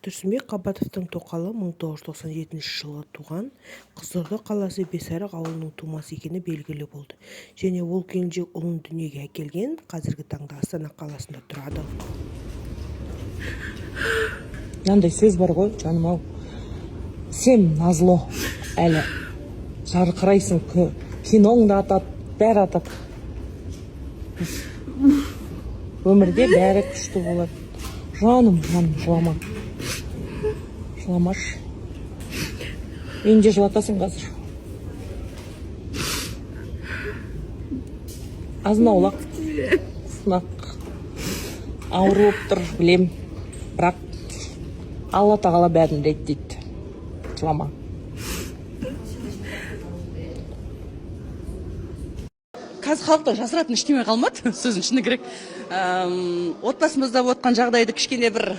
Тұрсынбек Қабатовтың тоқалы 1997 жылы туған, Қызылорда қаласы Бесарық ауылының тумасы екені белгілі болды. Және ол келіншек ұлын дүниеге әкелген, қазіргі таңда Астана қаласында тұрады. Мынандай сөз бар ғой, жаным ау, сен назло әлі жарқырайсың, киноң да атады, бәрі атады. Өмірде бәрі күшті болады, жаным, жаным, жылама, жыламашы, мені де жылатасың қазір. Азын аулақ сынақ, ауыр болып тұр, білем, бірақ Алла тағала бәрін реттейді, жылама. Қазір халықтан жасыратын ештеме қалмады, сөздің шыны керек. Отбасымызда болып жатқан жағдайды кішкене бір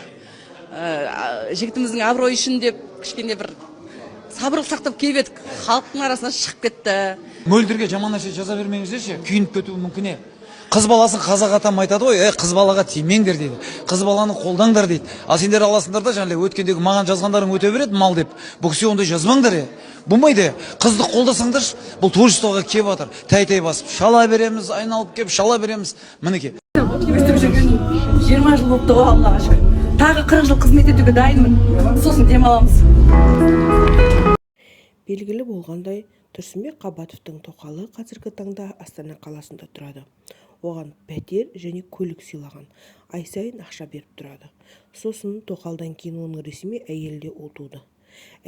жігітіміздің абыройы үшін деп кішкене бір сабырлық сақтап келіп едік, халықтың арасына шығып кетті. Мөлдірге жаман нәрсе жаза бермеңіздерші, күйініп кетуі мүмкін. Е, қыз баласын қазақ атам айтады ғой, ей, қыз балаға тимеңдер дейді, қыз баланы қолдаңдар дейді. Ал сендер аласыңдар да, жаңағыдай өткендегі маған жазғандарың өте береді мал деп. Бұл кісіге ондай жазбаңдар, е, болмайды. Е, қызды қолдасаңдаршы, бұл творчествоға келіп жатыр, тәй тәй басып шала береміз, айналып келіп шала береміз, мінекей. Өстіп жүрген 20 жыл болыпты ғой, Аллаға шүкір, тағы 40 жыл қызмет етуге дайынмын, сосын демаламыз. Белгілі болғандай, Тұрсынбек Қабатовтың тоқалы қазіргі таңда Астана қаласында тұрады. Оған пәтер және көлік сыйлаған, ай сайын ақша беріп тұрады. Сосын тоқалдан кейін оның ресми әйелі де ұл туды.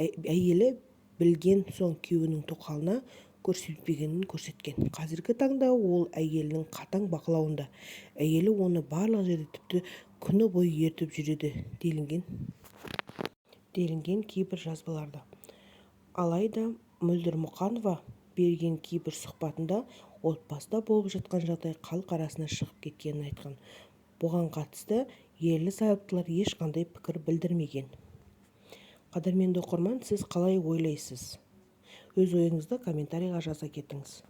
Әйелі білген соң күйеуінің тоқалына көрсетпегенін көрсеткен. Қазіргі таңда ол әйелінің қатаң бақылауында. Әйелі оны барлық жерде, тіпті күні бойы ертіп жүреді делінген кейбір жазбаларда. Алайда Мөлдір Мұқанова берген кейбір сұхбатында отбасыда болып жатқан жағдай халық арасына шығып кеткенін айтқан. Бұған қатысты ерлі-зайыптылар ешқандай пікір білдірмеген. Қадірменді оқырман, сіз қалай ойлайсыз? Өз ойыңызды комментарийға жаза кетіңіз.